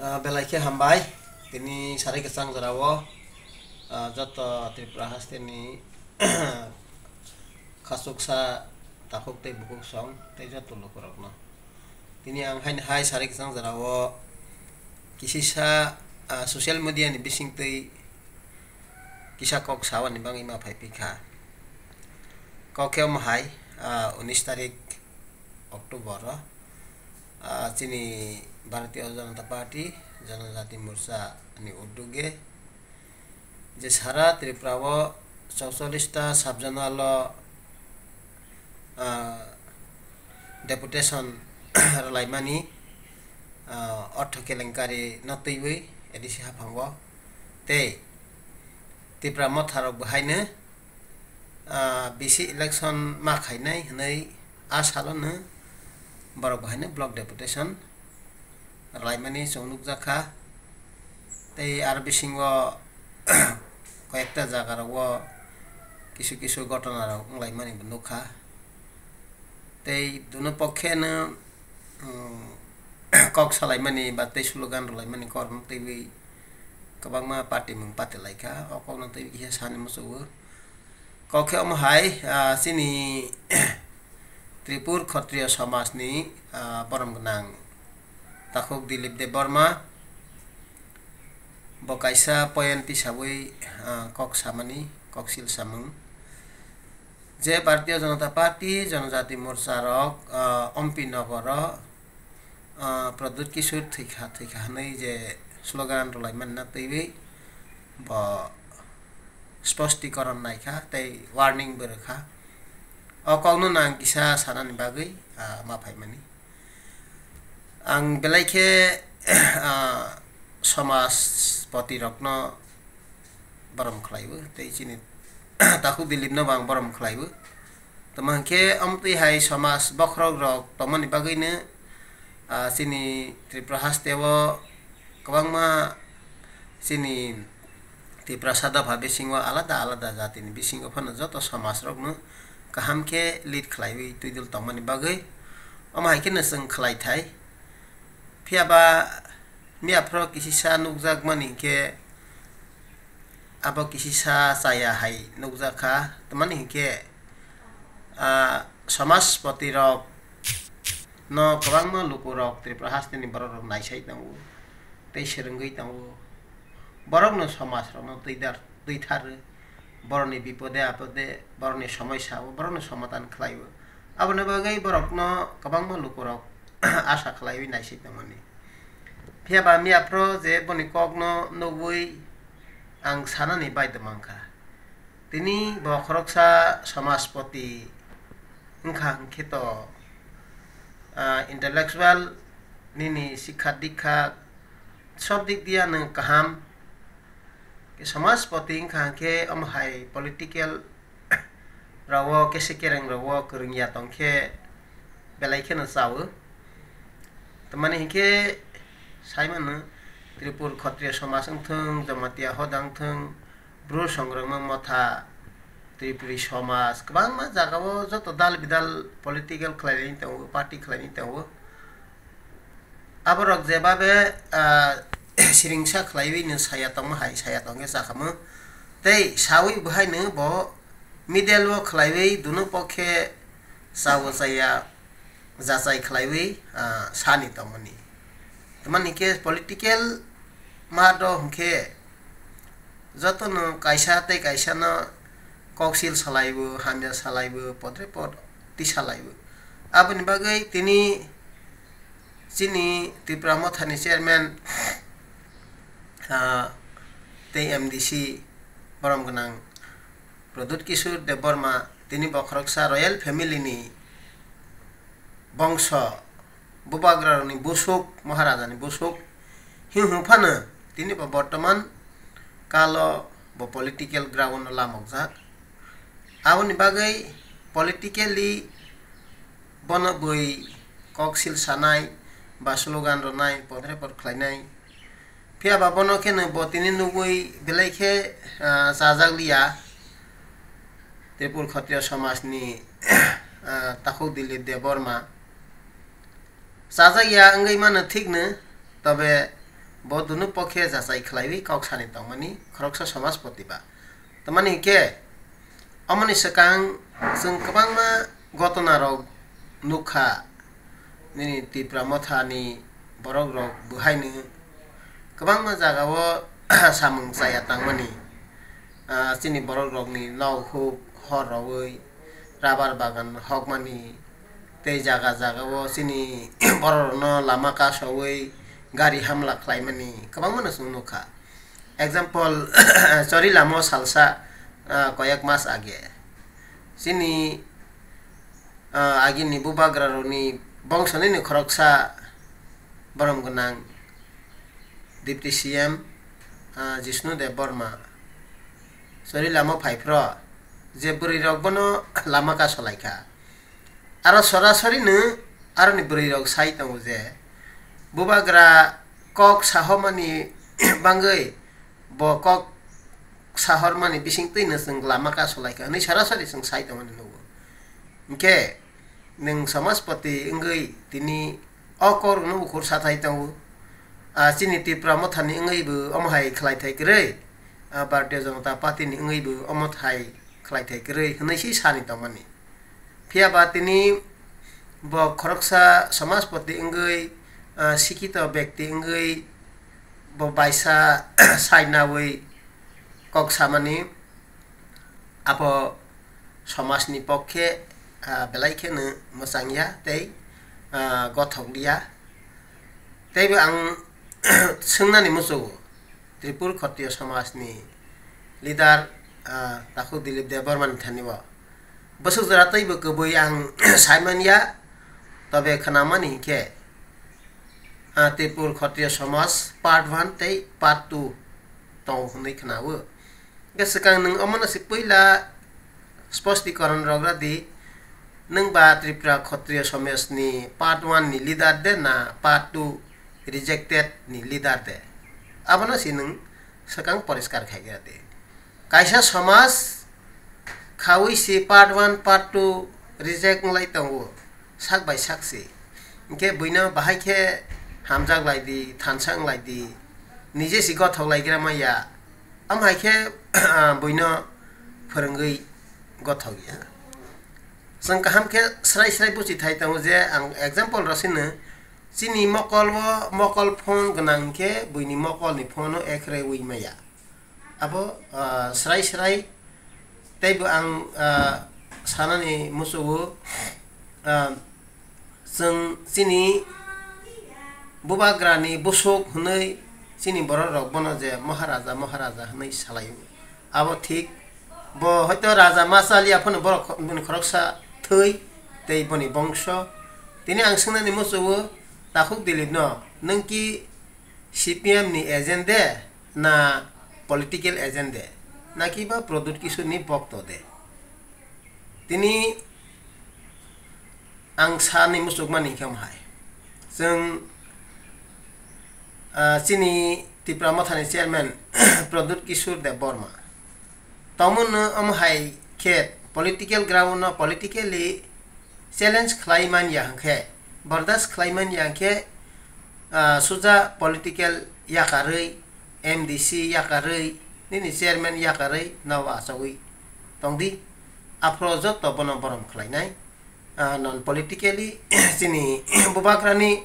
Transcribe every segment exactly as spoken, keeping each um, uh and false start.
Ah, belai khe hambai. Tini sari kwchang jorao, ah, joto Tripura hasteni khachuksa takhuk tei bukhuk song tei joto lukurokno. Tini ang haini hai sari kwchang jorao kisisa, ah, social media ni bisingtwi kisa kok sawani bagwi ma phai phi kha. Kok khe omo hai, ah, unis tarik October o, ah, chini Bharatiya Janata Party Janajati Morcha ni uduge je sara Tripura o chauchallis ta sub zonal o, ah, deputation rwlaimani, ah, ortho kelenkari no twiwi A D C haphango tei Tipra Motha rok bo haino, ah, bisi election ma khainai hwnwi a salono borok bo haino block deputation rwlaimani chwng nukjakha. Tei aro bisingo koyekta jaga rogo kisu kisu gotona rok wnglaimani bo nukha. Tei duno pokhe no, um, kok salaimani ba tei slogan rwlaimani kormo twiwi kwbangma party mung pati laikha. O kokno twiwi kisa sani muchungo. Kok khe omo hai, ah, chini Tripur Khatriya Samaj ni, ah, borom gwnang takhuk Dilip Debbarma bo kaisa point tisawi, ah, kok samani, koksil samung. Je Bharatiya Janata Party, Janajati Morcha rok, ah, Ompi Nogoro, ah, Pradyut Kishore thwikha, thwikha hwnwi je slogan rwlaimani na twiwi bo sposti koron naikha tei warning bo rwkha. O kokno nang kisa sanani bagwi, ah, ma phaimani. Ang belai khe, ah, somajpoti rokno borom khlaibo, tei chini takhuk Dilip no bo ang borom khlaibo. Tamo hwnkhe, omtwi hai somaj bokhorok rok tongmani bagwino, ah, chini Tripura hasteo kwbangma chini Tiprasa dopha bisingo alada alada jatini bisingo phano joto somaj rokno kaham khe lead khlaiwi twidul tongmani bagwi omo hai kheno chwng khlai thai. Phiya ba miya phoro kisisa nukjakmani hinkhe abo kisisa chaya hai nukjakha, tamani hinkhe, ah, somajpoti rok no kwbangma lukurok Tripura hasteni borok rok naisai tongo tei swrwngwi tongo. Borokno somaj rokno twidar, twitharwi borokni bipode apode, borokni somosya o borokno somadan khlaio. Aboni bagwi borokno kwbangma lukurok asa khlaiwi naisai tongmani. Phiya ba miya phoro je boni kokno nugwi ang sanani baidhyo mankha. Tini bo khoroksa somajpoti wngkha hwnkhe to, ah, intellectual, nini sikha dikha sob dik diya nwng kaham. Somajpoti wngkha hwnkhe omo hai political rao kese kereng rao kwrwngya tongkhe belai kheno chao. Tamani hinkhe sai mano, Tripur Khatriya Samaj wngthung, Jamatia Hoda wngthung, Bru Songrongma Motha, Tripuri Samaj, kwbangma jagao joto dal bidal political khlaini tongo, party khlaini tongo. Aborok jebabe, ah, siringsa khlaiwi no saya tongma hai, saya tongkhe chakhamu. Tei sawi bo haino bo middle o khlaiwi duno pokhe chao chaya jachai khlaiwi, ah, sani tongmani. Tamani khe political math o hwnkhe jotono kaisa tei kaisano koksil salaibo, hamya salaibo, podre pod tisalaibo. Aboni bagwi tini chini Tipra Mothani chairman, ah, tei M D C borom gwnang Pradyut Kishore Debbarma tini bokhoroksa royal family ni bongso, bubagrarokni busuk, Maharajani busuk hinghung phano tini bo bortoman kalo bo political ground o lamokjak. Aboni bagwi politically bono bui koksil sanai ba slogan rwnai, podre pod khlainai. Phiya ba bono kheno bo tini nugwi belai khe, ah, chajak liya Tripur Khatriya Samaj ni, ah, takhuk Dilip Debbarma. Chajak ya wngwi mano thik no, tobe Bo dunu pokhe jachai khlaiwi kok sani tongmani khoroksa somajpoti ba. Tamani hinkhe omoni swkang chwng kwbangma gotonarok nukha, nini Tipra Mothani borokrok bo haino kwbangma jagao samung chaya tangmani. Ah, chini borokrokni nok huk hor rowi rabar bagan hokmani, tei jaga jagao chini bororokno lama kasowi gari hamla khlaimani kwbangmano chwng nukha. Example, Chorilamo salsa, ah, koyek mas age chini, ah, agini bubagrarokni bongsonini khoroksa borom gwnang Deputy C M, ah, Jishnu Debbarma Chorilamo phaiphro je bwrwirok bono lama kasolaikha. Aro sorasori no aroni bwrwirok sai tongo je bubagra kok sahomani bangwi bo kok sahormani bisingtwi no chwng lama kasolaikha hwnwi sorasori chwng sai tongmani nugo. Hinkhe nwng somajpoti wngwi tini o kokrokno bukhuk sathai tongo. Ah, chini Tipra Mothani wngwibo omo hai khlaithai kwrwi, ah, Bharatiya Janata Party ni wngwibo omo hai khlaithai kwrwi hwnwi se sani tongmani. Phiya ba tini bo khoroksa somajpoti wngwi, ah, sikito bekti wngwi bo baisa sai nawi kok samani, abo somajni pokhe, ah, belai kheno mwchangya tei, ah, gothokliya. Teibo ang swngnani muchungo Tripur Khotriyo somajni leader, ah, Takhuk Dilip Debbarmani thani bo bwswk jora teibo kwbwi ang saimanya, tobe khnamani hinkhe, ah, Tripur Khotriyo somaj part one tei part two tongo hwnwi khnawo. Hwnkhe swkang nwng omono se puila sposti koron rok radi, nwng ba Tripura Khotriyo Somaj ni part one ni leader de na part two rejected ni leader de? Abono se nwng swkang poriskar khai radi. Kaisa somaj khawi se part one, part two reject wng lai tongo, sak bai sak se. Hwnkhe buino bahai khe hamjak lai di, thansa wng lai di, nije se gothok lai gra maya. Am hai khe, ah, buino phwrwngwi gothok ya. Chwng kaham khe srai srai buchi thai tongo je ang example rw sino, chini mokol o mokol phone gwnang khe buini mokol ni phone o ekre wi maya. Abo, ah, srai srai teibo ang, ah, sanani muchungo, ah, chwng chini bubagrani busuk hwnwi chini borok rok bono je Maharaja, Maharaja hwnwi salaio. Abo thik, bo hoito raja ma chaliya phano borok kho-, boni khoroksa thwi tei boni bongso. Tini ang swngnani muchungo Takhuk Dilip no, nwng ki C P M ni agent de na political agent de, na ki ba Pradyut Kishore ni bokto de? Tini ang sani muchukmani hinkhe omo hai. Chwng, ah, chini Tipra Mothani chairman Pradyut Kishore Debbarma tongmano omo hai khe political ground no politically challenge khlai man ya hwnkhe, bordas khlai man ya hwnkhe, ah, suja political yakarwi, M D C yakarwi, nini chairman yakarwi nabo achogwi tongdi. Aphro joto bono borom khlainai, ah, non politically chini bubagrani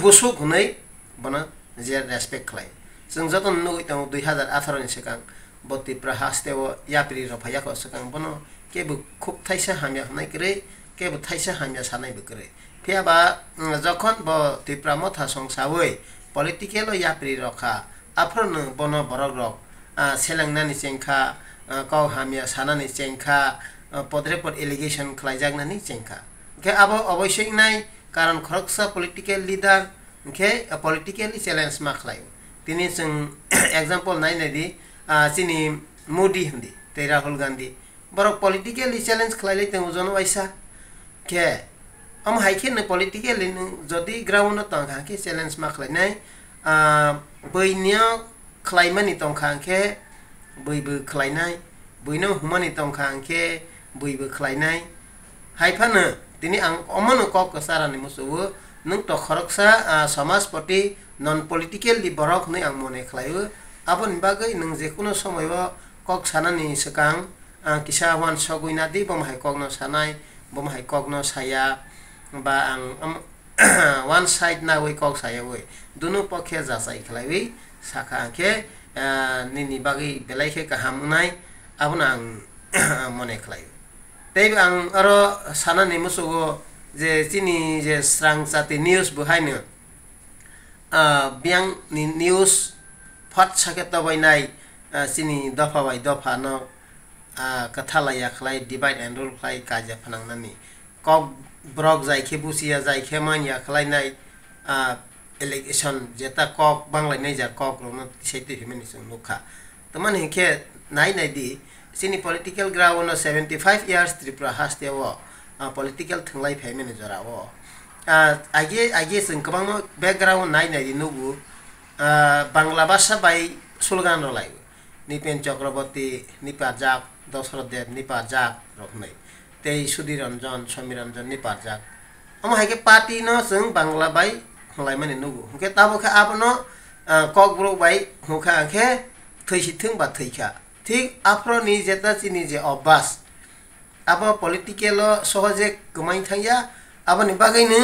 busuk hwnwi bono je respect khlai. Chwng jotono nugwi tongo dui hazar atharo ni swkang bo Tipra haste o yapri rok phaiya kho swkang bono kebo khub thaisa hamya hwnai kwrwi, kebo thaisa hamya sanai bo kwrwi. Phiya ba, mm, jokhon bo Tipra Motha songsawi political o yapri rok kha, aphuru nwng bono borok rok, ah, selengnani chengkha, ah, kok hamya sanani chengkha, ah, podre pod allegation khlaijaknani chengkha. Hwnkhe abo oboisoi wngnai, karon khoroksa political leader hwnkhe, ah, politically challenge ma khlaio. Tini chwng example nai nai di, ah, chini Modi hindi tei Rahul Gandhi. Borok politically challenge khlai lai tongo jono waisa. Khe, omo hai khe nwng politically nwng jodi ground o tongkha khe challenge ma khlainai, ah, buino khlaimani tongkha khe bui bo khlainai, buino humani tongkha khe bui bo khlainai. Hai phano tini ang omono kok kwcharani muchungo, Nwng to khoroksa, ah, samajpati, non political ni borok hwnwi ang mone khlaio. Aboni bagwi nwng jekunu somoio kok sanani swkang, ah, kisa uansugwi nadi, bomo hai kokno sanai, bomo hai kokno saya, ba ang, am-, one side nawi kok sayawi, dunu pokhe jachai khlaiwi sakha hwnkhe, ah, nini bagwi belai khe kaham wngnai, abono ang mone khlaio. Tei ang aro sanani musugo je chini je srang chati news bo haino, ah, biyang ni news phat sakhe tobainai, ah, chini dopha bai dopha no, ah, kwthalai ya khlai, divide and rule khlai kaijak phnangnani. Kok borok jai khe buchiya, jai khe manya khlainai, ah, allegation jeta kok banglainai ja kok rokno tisai twi himani chwng nukha. Tamani hinkhe nai nai di, chini political ground no seventy five years Tripura haste o, ah, political thwnglai phaimani jora o. Ah, agi, agi chwng kwbangma background nai nai di nugo, ah, Bangla bhasha bai slogan rwlai. Nipen Chakraborty ni parjak, Dosroth Deb ni parjak rok hwnwi. Tei Sudhir Ranjan, Samir Ranjan ni parjak. Omo hai khe party no chwng Bangla bai hwnlaimani nugo. Hwnkhe tabuk khe abono, ah, Kokborok bai hwnkha hwnkhe thwi si thwng ba thwi kha. Thik aphro ni jeta chini je obas, abo political o sohoje kwmai thangya. Aboni bagwi ni,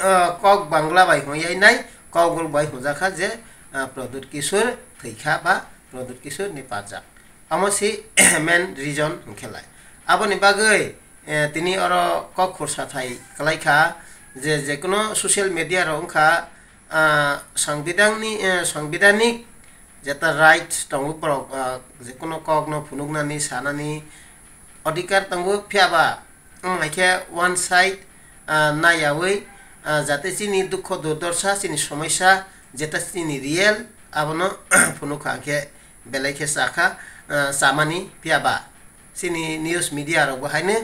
ah, Kok Bangla bai hwnyainai, Kokborok bai hwnjakha je, ah, Pradyut Kishore thwi kha ba Pradyut Kishore ni parjak. Amo si main reason hwnkhe lai. Aboni bagwi, eh, tini oro kok khursa thai kwlai kha je, jekuno social media rok wngkha, ah, sangbidanni, eh, sangbidanik jeta right tongo borok, ah, jekuno kokno phunuknani, sanani odhikar tongo, phiya ba wng hai khe one side, ah, naiyawi, ah, jate chini dukho durdorsha, chini somosya, jeta chini real, abono phunukha hwnkhe belai khe chakha, ah, chamani phiya ba chini news media rok bo haino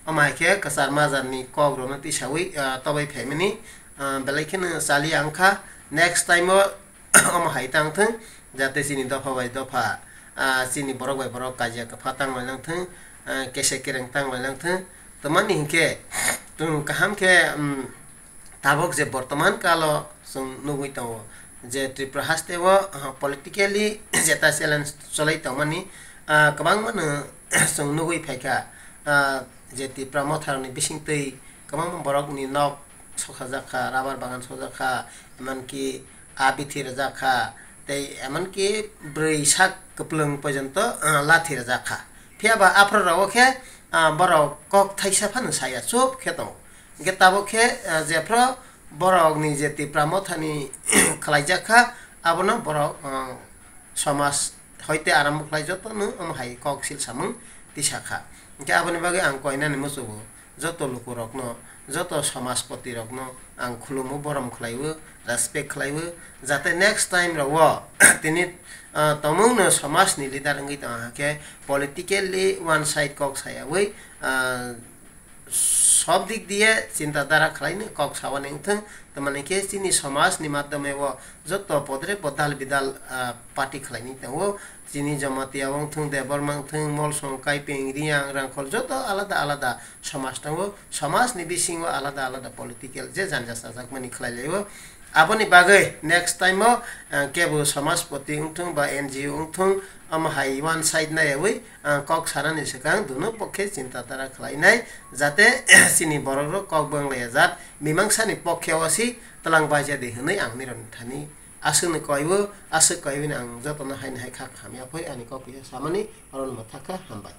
omo hai khe kwchar majar ni kok rok no tisawi, ah, tobai phaimani, ah, belai kheno chaliya wngkha. Next time o omo hai tang thung, jate chini dopha bai dopha, ah, chini borok bai borok kaiya kwpha tang lai nang thung, ah, kese kereng tang lai nang thung. Tamani hinkhe chwng kaham khe, um, tabuk je bortoman kalo chwng nugwi tongo je Tripura haste o, ah, politically jeta challenge cholai tongmani, ah, kwbangma no chwng nugwi phaikha, ah, je Tipra Motha rokni bisingtwi kwbangma borokni nok sokhajak kha, rubber bagan sojak kha, emonki a bithi rwjak kha, tei emonki bwrwi sak kwplwng porjonto, ah, lathi rwjak kha. Phiya ba aphro rogo khe, ah, borok kok thaisa phano saya, chup khe tongo. Hwnkhe tabuk khe, ah, jephru borokni je Tipra Mothani khlaijak kha, abono borok, ah, somaj hoite arambo khlai jotono omo hai kok sil samung tisa kha. Hwnkhe aboni bagwi ang koinani muchugo joto lukurokno, joto somajpoti rokno ang khulumo, borom khlaiwi, respect khlaiwi, jate next time rogo tini, ah, tongmungno somajni leader wngwi tong khe politically one side kok sayawi, ah, sob dik diye chinta dhara khlaino kok sawane wngthung, tamani khe chini somajni madhyome o joto podre podal bidal, ah, party khlaini tongo. Chini Jamatia wngthung, Debbarma wngthung, Molsong, Kaipeng, Riyang, Rangkhol joto alada alada somaj tongo. Somajni bisingo alada alada political je janja chajakmani khlai laio. Aboni bagwi next time o, ah, kebo somajpoti wngthung ba N G O wngthung, omo hai one side naiyawi, ah, kok sanani swkang dunu pokhe chinta dhara khlainai, jate chini borokrok kok bwng laijak, mimangsani pokhe o si twlang baijadi hwnwi ang nirokni thani aswkno koibo, aswk koiwino ang jotono haino hai kha hamya phoi ani kok kisa samani, orono mwthakha, hambai.